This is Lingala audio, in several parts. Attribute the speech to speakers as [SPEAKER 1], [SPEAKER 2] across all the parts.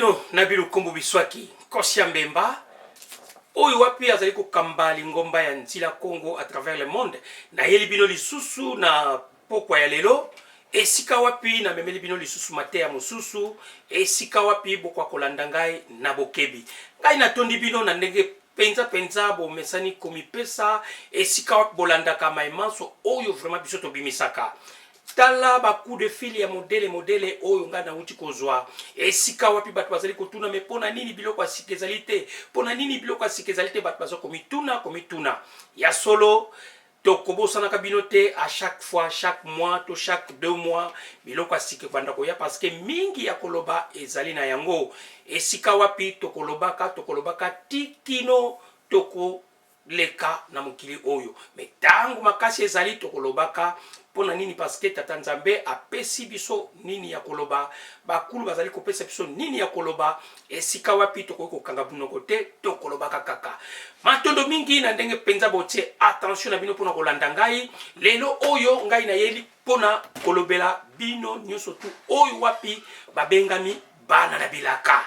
[SPEAKER 1] bino na bilukumbu biswaki nkosi ya mbemba oyo wapi azali kokamba lingomba ya nzila Congo à travers le monde. Nayeli bino lisusu na pokwa ya lelo esika wapi namemeli bino lisusu mateya mosusu, esika wapi bokoka kolanda ngai na bokebi. Ngai natondi bino na ndenge mpenza mpenza bomesani komipesa esika wapi bolandaka maye manso oyo vraiment biso tobimisaka. Tala ba coup de fil ya modele modele oyo ngai nauti kozwa, esika wapi bato bazali kotuna me mpo na nini biloko ya sika ezali te, mpo na nini biloko ya sika ezali te. Bato baza komituna komituna. Ya solo tokobosanaka bino te, à chaque fois, chaque mois to chaque 2 mois, biloko ya sika ekobanda koya, parce que mingi ya koloba ezali na yango. Esika wapi tokolobaka, tokolobaka ti kino tokoleka na mokili oyo. Me ntango makasi ezali, tokolobaka. Mpo na nini? Parce que Tata Nzambe apesi biso nini ya koloba, bakulu bazali kopesa biso nini ya koloba. Esika wapi tokoki kokanga monoko te, tokolobaka kaka. Matondo mingi na ndenge mpenza botie attention na bino mpona kolanda ngai lelo oyo. Ngai nayeli mpona kolobela bino nyonso tu oyo wapi babengami bana na bilaka.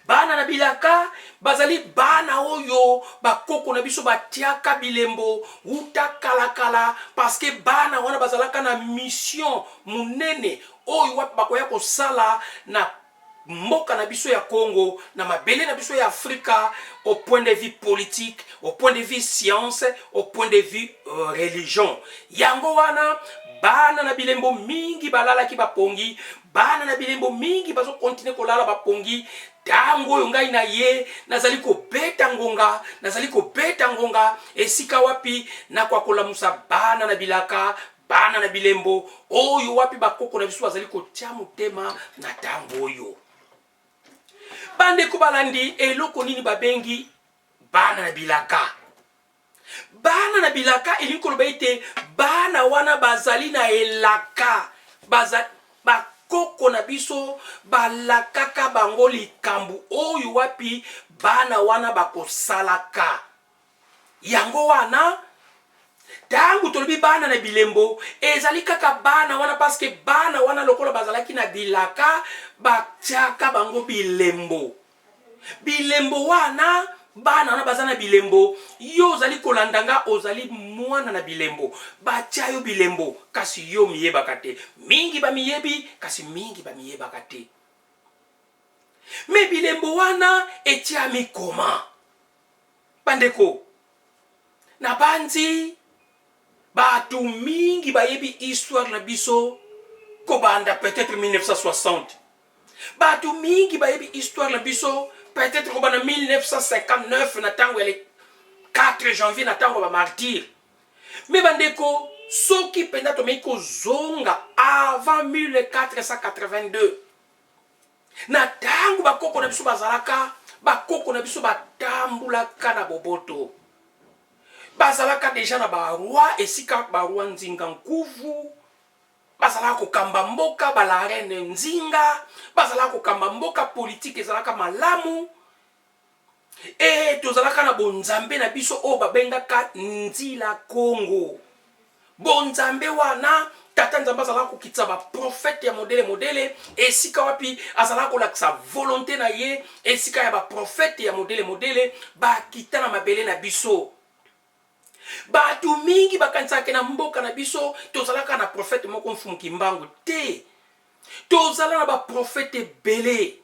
[SPEAKER 1] Bana na bilaka bazali bana oyo bakoko na biso batiaka bilembo wuta kalakala, parce que bana wana bazalaka na mission monene oyo wapi bakoya kosala na mboka na biso ya Congo, na mabele na biso ya Afrika, au point de vue politique, au point de vue science, au point de vue religion. Yango wana bana na bilembo mingi balalaki bapongi, bana na bilembo mingi bazokontinue kolala bapongi. Ntango oyo ngai na ye nazali kobeta ngonga, nazali kobeta ngonga esika wapi nakoka kolamusa bana na bilaka, bana na bilembo oyo wapi bakoko na biso bazali kotia motema na ntango oyo. Bandeko balandi, eloko nini babengi bana na bilaka? Bana na bilaka elingi koloba ete bana wana bazali na elaka. Bakoko na biso balakaka bango likambo oyo wapi bana wana bakosalaka. Yango wana ntango tolobi bana na bilembo, ezali kaka bana wana, parce que bana wana lokola bazalaki na bilaka, batiaka bango bilembo. Bilembo wana, bana wana baza na bilembo. Yo ozali kolanda nga, ozali mwana na bilembo, batia yo bilembo, kasi yo miyebaka te. Mingi bamiyebi, kasi mingi bamiyebaka te. Me bilembo wana etiami koma? Bandeko, nabanzi bato mingi bayebi histoire na biso kobanda peut-être 1960. Bato mingi bayebi histoire na biso peut-être kobanda 1959, na ntango ya le 4 janvier, na ntango ya bamartyrs. Me bandeko, soki mpenza tomeki kozonga avant 1482, na ntango bakoko na biso bazalaka, bakoko na biso batambulaka na boboto, bazalaka déjà na baroi, esika baroi Nzinga Nkuvu bazalaka kokamba mboka, bala reine Nzinga bazalaka kokamba mboka, politike ezalaka malamu. E tozalaka na bonzambe na biso oyo babengaka Nzila Kongo. Bonzambe wana, Tata Nzambe azalaka kokitisa baprofete ya modele modele, esika wapi azalaka kolakisa volonté na ye, esika ya baprofete ya modele modele bakita na mabele na biso. Bato mingi bakanisaka na mboka na biso tozalaka na profete moko, Mfumu Kimbangu te. Tozala na baprofete ebele.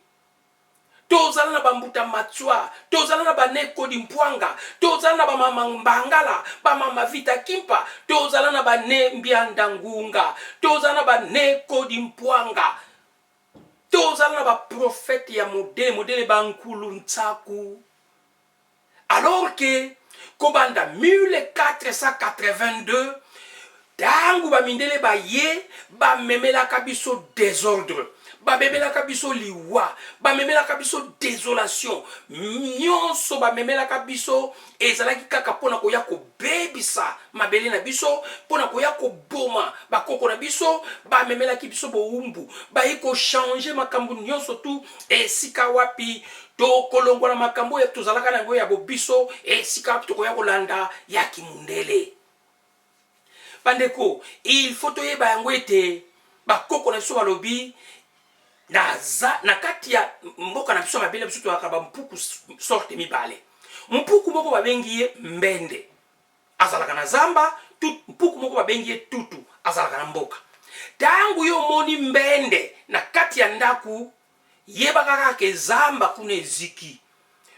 [SPEAKER 1] Tozala na bambuta Matswa, tozala na banekodi Mpwanga, tozala na bamama Mbangala, bamama Vita Kimpa, tozala na bane Mbianda Ngunga, tozala na banekodi Mpwanga, tozala na baprofete ya modele modele, bankulu Ntsaku. Alors que kobanda 1482, ntango bamindele baye, bamemelaka biso désordre, bamemelaka biso liwa, bamemelaka biso désolation nyonso. Bamemelaka biso ezalaki kaka mpona koya kobebisa mabele na biso, mpona koya koboma bakoko na biso. Bamemelaki biso bowumbu, baye kochange makambo nyonso tu, esika wapi tokolongwa na makambo oyo tozalaka na yango ya bobiso, esika wapi tokoya kolanda ya kimundele. Bandeko, il faut toyeba yango ete bakoko na biso balobi Naza na kati ya mboka na biso, mabele na biso, toyaka bampuku sorte mibale. Mpuku moko babengi ye mbende, azalaka na zamba. Mpuku moko babengi ye tutu, azalaka na mboka. Ntango yo omoni mbende na kati ya ndako, yebaka kaka zamba kuna eziki.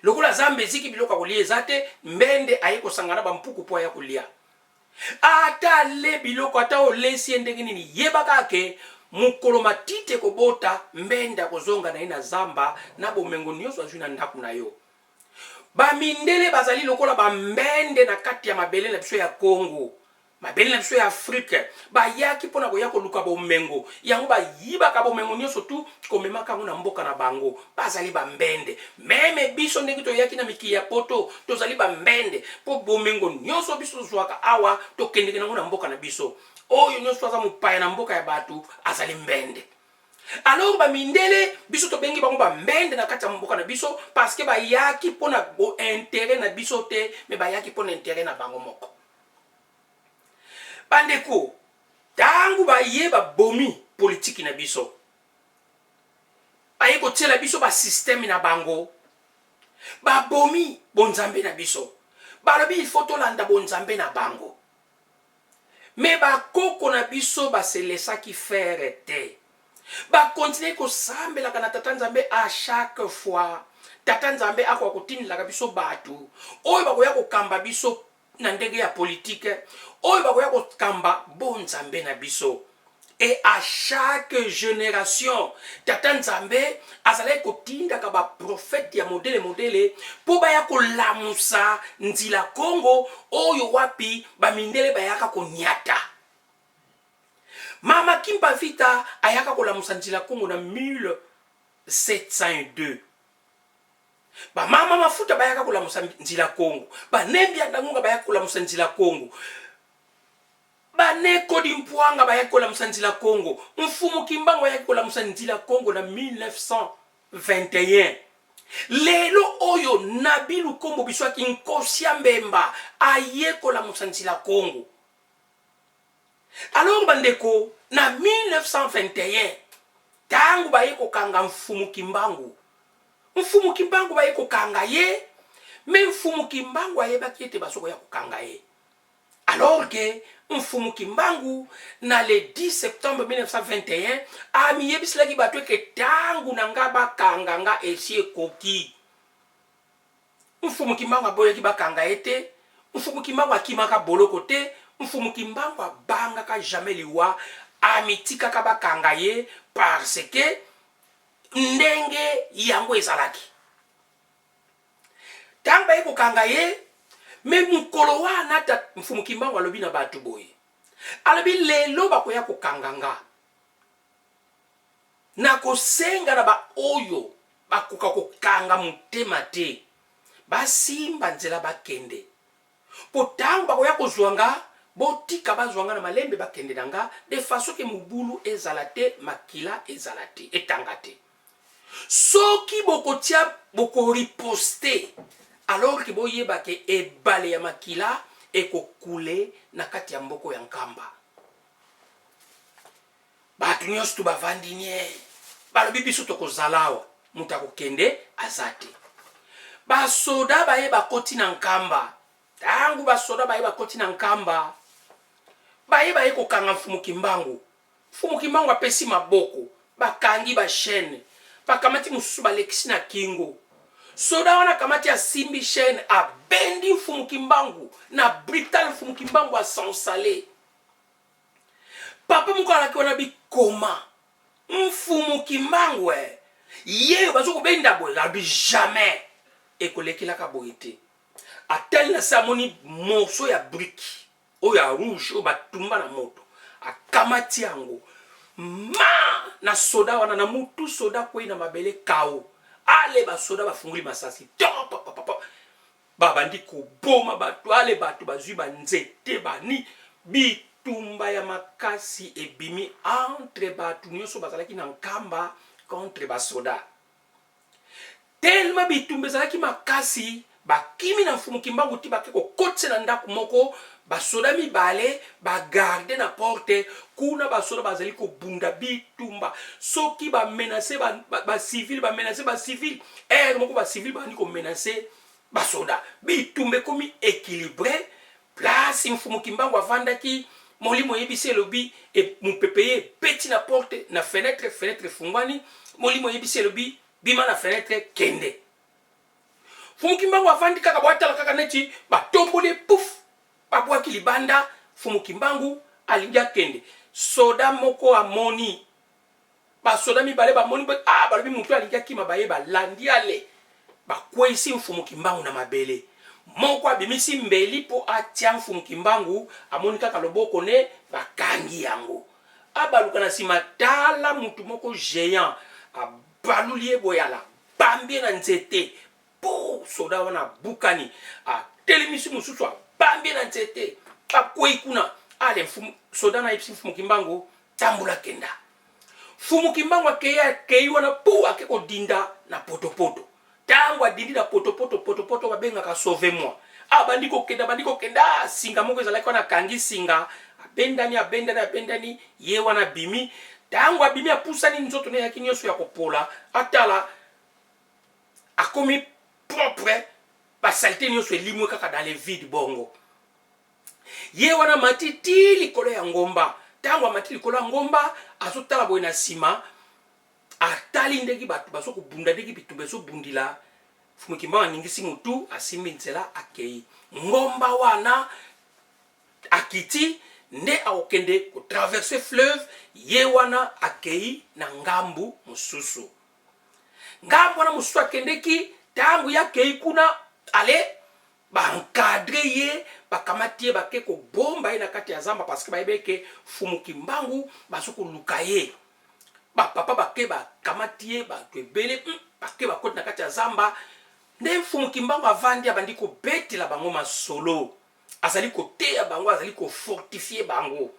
[SPEAKER 1] Lokola zamba eziki, biloko ya kolia eza te, mbende aye kosangana bampuku mpo aya kolia. Ata ale biloko, ata olesi ye ndenge nini, yebaka ke mokolo matiti ekobota, mbende akozonga na ye na zamba na bomengo nyonso azwi na ndako na yo. Bamindele bazali lokola bambende na kati ya mabele na biso ya Kongo, mabele na biso ya Afrike. Bayaki mpona koya koluka bomengo yango, bayibaka bomengo nyonso tu, komemaka yango na mboka na bango. Bazali bambende. Même biso, ndenge toyaki na mikili ya Poto, tozali bambende, mpo bomengo nyonso biso tozwaka awa, tokendeke nango na mboka na biso. Oyo nyonso aza mopaya na mboka ya bato azali mbende. Alors bamindele, biso tobengi bango bambende na kati ya mboka na biso, parce que bayaki mpona intérêt na biso te, mais bayaki mpona intérêt na bango moko. Bandeko, ntango baye, babomi politiki na biso, baye kotiela biso basystème na bango, babomi bonzambe na biso. Balobi il faut tolanda bonzambe na bango. Mais bakoko na biso baselaissaki faire te, bakontinue kosambelaka na Tata Nzambe. À chaque fois, Tata Nzambe akoka kotindelaka biso bato oyo bakoya kokamba biso na ndenge ya politike, oyo bakoya kokamba bonzambe na biso. Et à chaque génération, Tata Nzambe azalaki kotindaka baprofete ya modele modele mpo baya kolamusa nzila Kongo oyo wapi bamindele bayaka koniata. Mama Kimpa Vita ayaka kolamusa nzila Kongo na 1702. Bamama Mafuta bayaka kolamusa nzila Kongo, Banembi ya Ndangunga bayaka kolamusa nzila Kongo, Banekodi Mpwanga bayaki kolamusa nzila Kongo, Mfumu Kimbangu ayaki kolamusa nzila Kongo na 1921. Lelo oyo, Nabi Lukombo Biswaki Nkosia Mbemba aye kolamusa nzila Kongo. Alors bandeko, na 1921, ntango baye kokanga Mfumu Kimbangu, Mfumu Kimbangu baye kokanga ye, mais Mfumu Kimbangu ayebaki ete bazokoya kokanga ye. Alors que Mfumu Kimbangu, na le 10 septembre 1921, amiyebiselaki bato eke ntango na nga bakanga nga esi ekoki. Mfumu Kimbangu aboyaki bakanga ye te. Mfumu Kimbangu akimaka boloko te. Mfumu Kimbangu abangaka jamais liwa, amitikaka bakanga ye, parce que ndenge yango ezalaki. Ntango baye kokanga ye, mais mokolo wana ta Mfumu Kimbangu alobi na bato boye, alobi: "Lelo bakoya kokanga nga, nakosenga na baoyo bakoka kokanga motema te, basimba nzela bakende, mpo ntango bakoya kozwa nga, botika bazwa nga na malembe, bakende na nga de façon ke mobulu ezala te, makila ezala te, etanga te. Soki bokotia, bokoriposter, alors ke boyeba ke ebale ya makila ekokule na kati ya mboko ya Nkamba." Bato nyonso tu bavandi nye, balobi: "Biso tokozala awa, moto akokende aza te." Basoda baye, bakoti na Nkamba. Ntango basoda baye, bakoti na Nkamba, baye kokanga Mfumu Kimbangu. Mfumu Kimbangu apesi maboko, bakangi bachaîne, bakamati mosusu, balekisi na kingo. Soda wana akamati, asimbi chaîne, abendi Mfumu Kimbangu na brutal. Mfumu Kimbangu asansale. Papa moko alaki wana, bikoma Mfumu Kimbangu e ye bazo kobenda boye, alobi: "Jamais ekolekelaka boye te." Atali na se, amoni morceau ya brique oyo ya rouge oyo batumba na moto. Akamati yango ma na soda wana na mutu. Soda kwei na mabele kao. Ale, basoda bafungoli masasi, to babandi koboma bato. Ale, bato bazwi banzete, bani bitumba ya makasi ebimi entre bato nyonso bazalaki na Nkamba contre basoda. Tellement bitumba ezalaki makasi, bakimi na Mfumu Kimbangu ti bake kokotisa na ndako moko. Basoda mibale bagarde na porte kuna. Basoda bazali kobunda bitumba. Soki bamenace bacivils, ba bamenace bacivils, heure moko bacivils babandi komenacer basoda. Bitumba ekomi équilibré. Place Mfumu Kimbangu avandaki, molimo oyebisi elobi e, mopepe ye ebeti na porte, na fenêtre, fenêtre efungwani. Molimo oyebisi elobi: "Bima na fenêtre, kende." Mfumu Kimbangu avandi kaka boatala kaka neti batomboli, puf, babwaki libanda. Mfumu Kimbangu alingi akende, soda moko amoni, basoda mibale bamoni, ah, balobi motu alingi akima. Baye balandi, ale bakweyisi Mfumu Kimbangu na mabele. Moko abimisi mbeli mpo atia Mfumu Kimbangu, amoni kaka loboko ne bakangi yango. Abaluka na nsima, tala mutu moko géant abaluli ye boye, ala bambi ye na nzete po soda wana abukani. Atelemisi mosusu, abambi ye na nzete, akwei kuna. Ale mfumu soda na ayebisi Mfumu Kimbangu: "Tambola, kenda." Mfumu Kimbangu akei, akei wana pu ake kodinda na potopoto. Ntango adindi na potopoto, potopoto babengaka sauve moi abandi kokenda, abandi kokenda, singa moko ezalaki wana, akangi singa, abendani, abendani, abendani, ye wana abimi. Ntango abimi, apusani, nzoto na eyaki nyonso ya kopola. Atala, akomi propre, basaleté nyonso elimwe kaka dans le vide. Bongo ye wana amati ti likolo ya ngomba. Ntango amati likolo ya ngomba, azotala boye na nsima, atali ndenge bato bazokobunda, ndenge bitumba ezobundila. Mfumu Kimbangu aningisi motu, asimbi nzela, akei ngomba wana, akiti nde akokende kotraverser fleuve. Ye wana akei na ngambu mosusu. Ngambu wana mosusu akendeki, ntango ye akei kuna, ale baencadrer ye, bakamati ye, bake kobomba ye na kati ya zamba, parce que bayebi eke Mfumu Kimbangu bazo koluka ye. Bapapa bake, bakamati ye, bato ebele bake, bakoti na kati ya zamba. Nde Mfumu Kimbangu avandi, abandi kobetela bango masolo, azali koteya bango, azali kofortifier bango.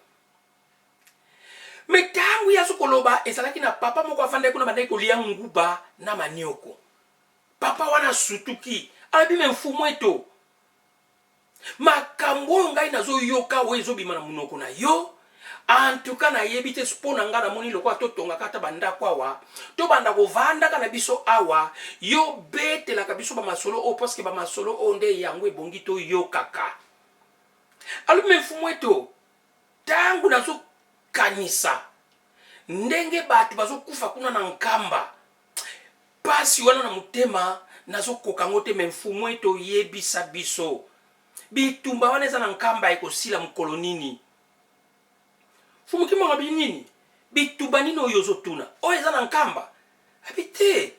[SPEAKER 1] Mais ntango ye azo koloba, ezalaki na papa moko avandaki kuna, bandaki kolia nguba na manioko. Papa wana asutuki, alobi: "Mais mfumu eto, makambo oyo ngai nazoyoka, oyo ezobima na monoko na yo, antuka nayebi te. Mpo na ngai namoni lokola totongaka ata bandako awa, tobanda kovandaka na biso awa. Yo betelaka biso bamasolo oyo, parce que bamasolo oyo nde yango ebongi toyokaka." Alobi: "Mais mfumu eto, ntango nazokanisa ndenge bato bazokufa kuna na Nkamba, pasi wana na motema nazokoka yango te. Mais mfumu ete, oyebisa biso, bitumba wana eza na Nkamba ekosila mokolo nini?" Mfumu Kimbangu abi: "Nini? Bitumba nini oyo ozotuna oyo eza na Nkamba?" Abi: "Te,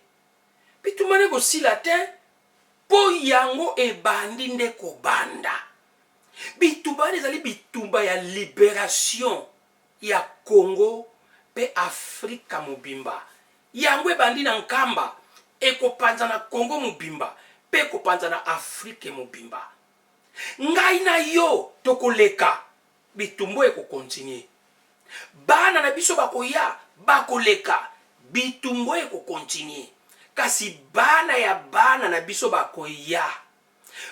[SPEAKER 1] bitumba nde ekosila te, mpo yango ebandi nde kobanda. Bitumba wana ezali bitumba ya libération ya Congo mpe Afrika mobimba. Yango ebandi na Nkamba, ekopanza na Congo mobimba mpe ekopanza na Afrike mobimba. Ngai na yo tokoleka, bitumba ekocontinuer. Bana na biso bakoya, bakoleka, bitumba ekocontinuer. Kasi bana ya bana na biso bakoya,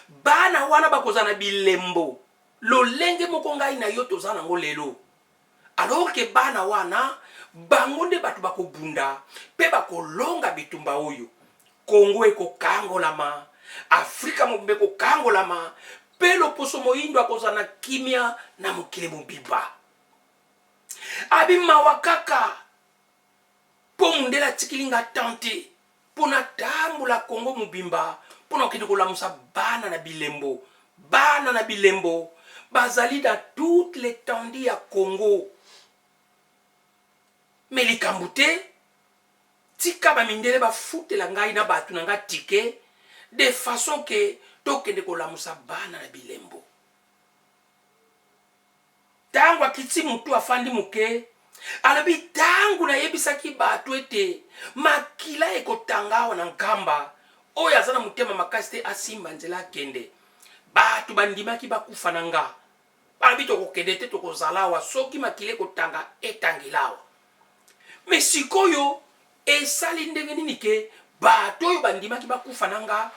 [SPEAKER 1] bana wana bakozala na bilembo lolenge moko ngai na yo toza nango lelo. Alors que bana wana, bango nde bato bakobunda mpe bakolonga bitumba oyo. Kongo ekokangolama, Afrika mobimba ekokangolama, mpe loposo moyindo akozala na kimia na mokili mobimba." Abi: "Mawa kaka mpo mundele atikili nga tante mpo natambola Kongo mobimba mpo na kokende kolamusa bana na bilembo. Bana na bilembo bazali dans toute l'étendue ya Congo. Mais likambo te, tika bamindele bafutela ngai na bato na nga ticket, de façon que tokende kolamusa bana na bilembo." Ntango akiti motu, afandi moke, alobi: "Ntango nayebisaki bato ete makila ekotanga awa na Nkamba, oyo aza na motema makasi te asimba nzela akende, bato bandimaki bakufa na nga. Balobi: 'Tokokende te, tokozala awa. Soki makila ekotanga, etangela awa.' Mais sikoyo esali ndenge nini ke bato oyo bandimaki bakufa na nga,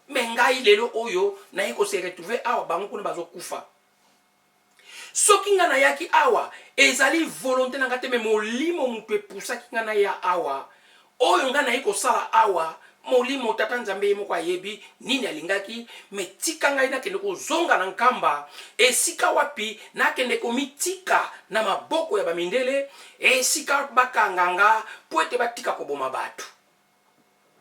[SPEAKER 1] mais ngai lelo oyo naye kose retrouver awa, bango kuna bazokufa?" Soki nga nayaki awa, ezali volonte na nga te, mais molimo mutu epusaki nga naya awa. Oyo nga naye kosala awa, molimo Tata Nzambe ye moko ayebi nini alingaki, mais tika ngai nakende kozonga na Nkamba, esika wapi nakende komitika na maboko ya ba mindele, esika wapi bakanga nga mpo ete batika koboma batu.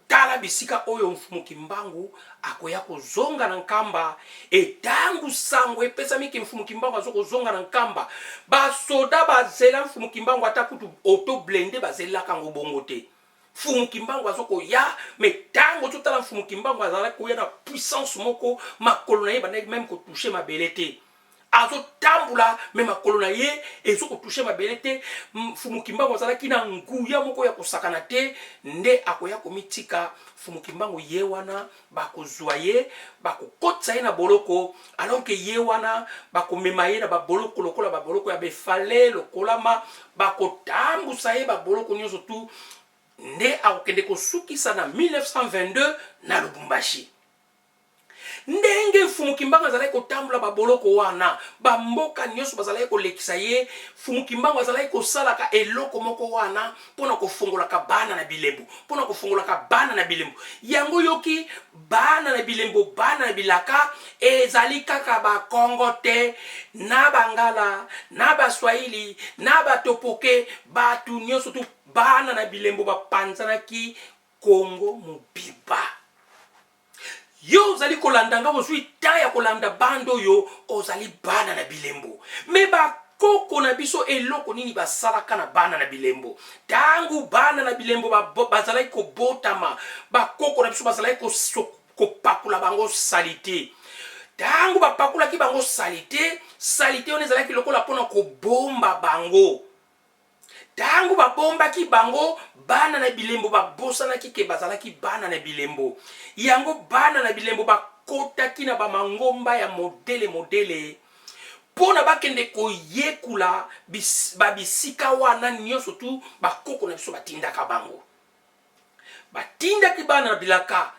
[SPEAKER 1] Tala bisika oyo Mfumu Kimbangu akoya kozonga na Nkamba et tangu sango epesami ke Mfumu Kimbangu azo kozonga na Nkamba, ba soda bazela Mfumu Kimbangu ata kutu auto blinde bazelelaka yango bongo te. Mfumu Kimbangu azo koya, mais tango ozo tala Mfumu Kimbangu azalaki koya na puissance moko, makolo na ye ebandaki meme ko toucher mabele te. Azo tambola mais makolo na ye ezo ko toucher mabele te. Mfumu Kimbangu azalaki na nguya moko ya kosakana te, nde akoya komitika. Mfumu Kimbangu ye wana bakozua ye, bakokotisa ye na boloko, alors que ye wana bakomema ye na ba boloko lokola ba boloko ya Befale, Lokolama, bakotambusa ye ba boloko nionso tout, nde akokende kosukisa na 1922 na Lubumbashi. Ndenge Mfumu Kimbangu azalaki kotambola ba boloko wana, ba mboka nionso bazalaki kolekisa ye, Mfumu Kimbangu azalaki kosalaka eloko moko wana pona kofongolaka bana na bilembo, pona kofongolaka bana na bilembo. Yango yoki bana na bilembo, bana na bilaka, ezali kaka ba Kongo te, na Bangala, na Baswahili, na Batopoke, batu nionso tout bana na bilembo bapanzanaki Kongo mobimba. Yo ozali kolanda nga ozui temps ya kolanda bande oyo ozali bana na bilembo mais ba koko na biso eloko nini basalaka na bana na bilembo tangu bana na bilembo bazalaki kobotama ba koko na biso bazalaki kopakola bango salite tangu bapakolaki bango salite salite wana ezalaki lokola pona kobomba bango. Tango babombaki bango, bana na bilembo babosanaki ke bazalaki bana na bilembo. Yango bana na bilembo bakotaki na ba mangomba ya modele modele mpo na bakende koyekula ba bisika wana nionso tout bakoko na biso batindaka bango. Batindaki bana na bilaka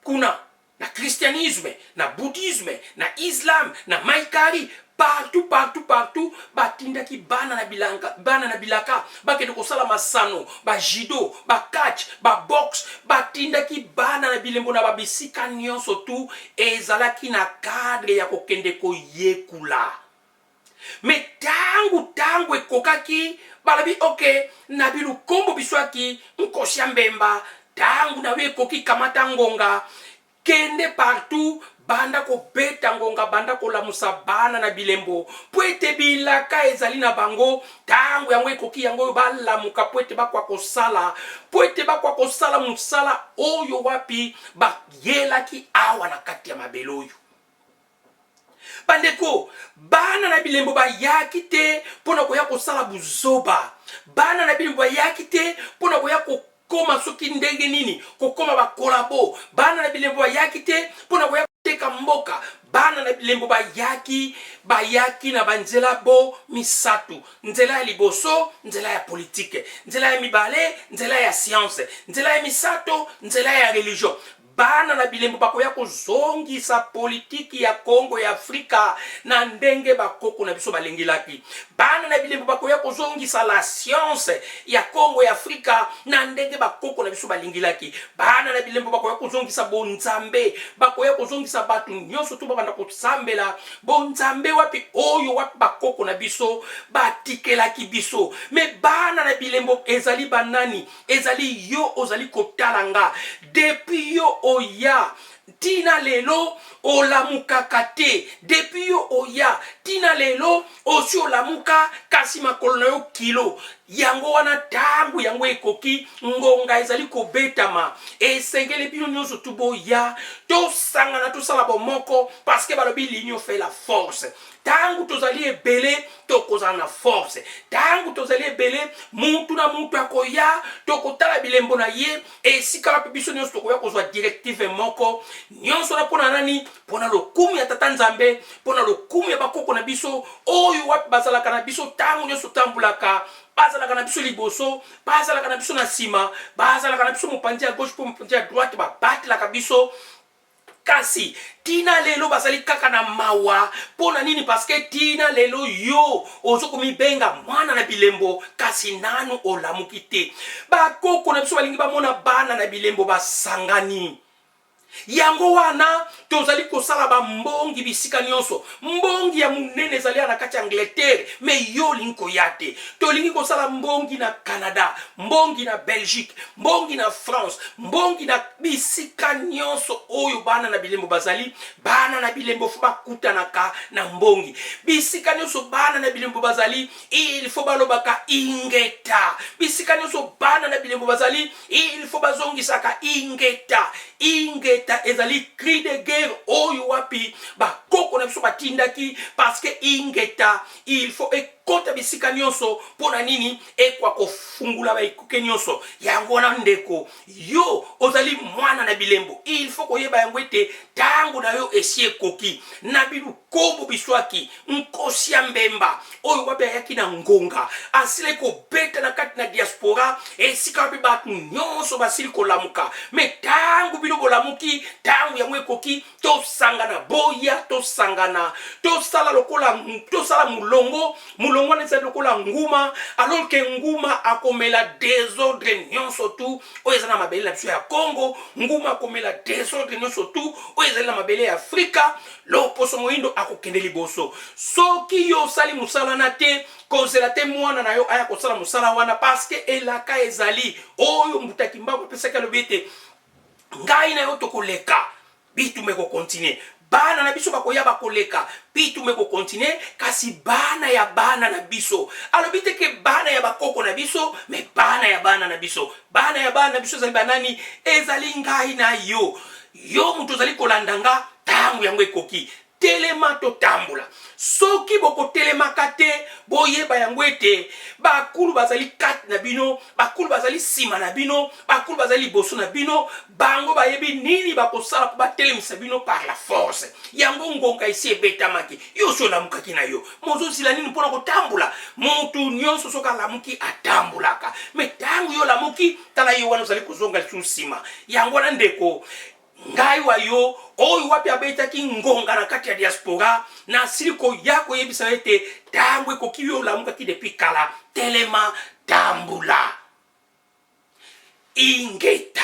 [SPEAKER 1] kuna na christianisme, na bouddhisme, na islam, na maikari, partout partout partout batindaki bana na bilanga, bana na bilaka bakende kosala masano, ba judo, ba catch, ba boxe, batindaki bana na bilembo na ba bisika nyonso tout ezalaki na cadre ya kokende koyekula. Mais tangu tangu ekokaki balobi ok na bilukombo biswaki nkosi ya mbemba tangu na yo ekoki kamata ngonga kende partout banda kobeta ngonga banda kolamusa bana na bilembo mpo ete bilaka ezali na bango tango yango ekoki yango oyo balamuka mpo ete bakwa kosala mpo ete bakwa kosala mosala oyo wapi bayelaki awa na kati ya mabele oyo. Bandeko, bana na bilembo bayaki te mpo na koya kosala buzoba. Bana na bilembo bayaki te mpo na koya kokoma soki ndenge nini, kokoma ba collabo. Bana na bilembo bayaki te mpo na koya koteka mboka. Bana na bilembo bayaki, bayaki na banzela bo misatu. Nzela ya liboso, nzela ya politike. Nzela ya mibale, nzela ya science. Nzela ya misato, nzela ya religion. Bana na bilembo bakoya kozongisa politiki ya Kongo ya Afrika na ndenge bakoko na biso balengelaki. Bana na bilembo bakoya kozongisa la science ya Kongo ya Afrika na ndenge bakoko na biso balingelaki. Bana na bilembo bakoya kozongisa bonzambe, bakoya kozongisa bato nyonso to babanda kosambela bonzambe wapi oyo wapi bakoko na biso batikelaki biso. Me bana na bilembo ezali banani? Ezali yo ozali kotala nga depuis yo oya tina lelo olamukaka te depuis yo oya tina lelo osi olamuka kasi makolo na yo kilo yango wana tango yango ekoki ngonga ezali kobetama esengeli bino nionso tu boya tosangana tosala bomoko parce que balobi l'union fait la force tango tozali ebele tokozala na force ntango tozali ebele mutu na mutu akoya tokotala bilembo na ye esika wapi biso nyonso tokoya kozwa directive moko nyonso na mpo na nani mpo na lokumu ya tata nzambe mpo na lokumu ya bakoko na biso oyo wapi bazalaka na biso ntango nyonso tambulaka bazalaka na biso liboso bazalaka na biso na nsima bazalaka na biso mopanzi ya gauche mpo mopanzi ya droite babatelaka biso. Kasi tina lelo bazali kaka na mawa. Mpo na nini? Paske tina lelo yo ozo komibenga mwana na bilembo, kasi nanu olamuki te. Bakoko na biso balingi bamona bana na bilembo basangani. Yango wana tozali kosala bambongi bisika nyonso. Mbongi ya monene ezali na kati ya Angleterre, me yo olingi koya te. Tolingi kosala mbongi na Canada, mbongi na Belgique, mbongi na France, mbongi na bisika nyonso oyo bana na bilembo bazali. Bana na bilembo fo bakutanaka na mbongi. Bisika nyonso bana na bilembo bazali, il faut balobaka ingeta. Bisika nyonso bana na bilembo bazali, il faut bazongisaka ingeta. Ingeta ezali cri de guerre oyo wapi bakoko na biso batindaki, parce que ingeta il faut ekota bisika nyonso. Mpo na nini? Ekwa kofungula baekuke nyonso. Yango wana ndeko, yo ozali mwana na bilembo, il faut koyeba yango ete ntango na yo esi ekoki. Na bilukombo biswaki nkosi ya mbemba oyo wapi ayaki na ngonga, asilaki kobeta na kati na diaspora, esika wapi bato nyonso basili kolamuka. Me ntango bino bolamuki, ntango yango ekoki. Tosangana, boya tosangana, tosala lokola, tosala molongo. Molongo wana ezali lokola nguma, alors ke nguma akomela desordre nyonso tu oyo eza na mabele na biso ya Congo. Nguma akomela desordre nyonso tu oyo ezali na mabele ya Afrika. Loposo moyindo akokende liboso. Soki yo osali mosala na te, kozela te mwana na yo aya kosala mosala wana, parce que elaka ezali oyo Mbuta Kimbangu apesaki. Alobi ete ngai na yo tokoleka, bitumba ekokontinue. Bana na biso bakoya, bakoleka, bitumba ekokontinue. Kasi bana ya bana na biso, alobi te ke bana ya bakoko na biso, me bana ya bana na biso. Bana ya bana na biso ezali banani? Ezali ngai na yo. Yo moto ozali kolanda nga, ntango yango ekoki. Telema, totambola. Soki bokotelemaka te, boyeba yango ete bakulu bazali kati na bino, bakulu bazali nsima na bino, bakulu bazali liboso na bino. Bango bayebi nini bakosala mpo batelemisa bino par la force. Yango ngonga esi ebetamaki. Yo osi olamukaki na yo, mozozila nini mpona kotambola? Motu nyonso soki alamuki atambolaka, me ntango yo olamuki, tala yo wana ozali kozonga lisusu nsima. Yango wana ndeko, ngai wa yo oyo wapi abetaki ngonga na kati ya diaspora, nasili koya koyebisa yo ete ntango ekoki. Yo olamukaki depuis kala, telema, tambula. Ingeta.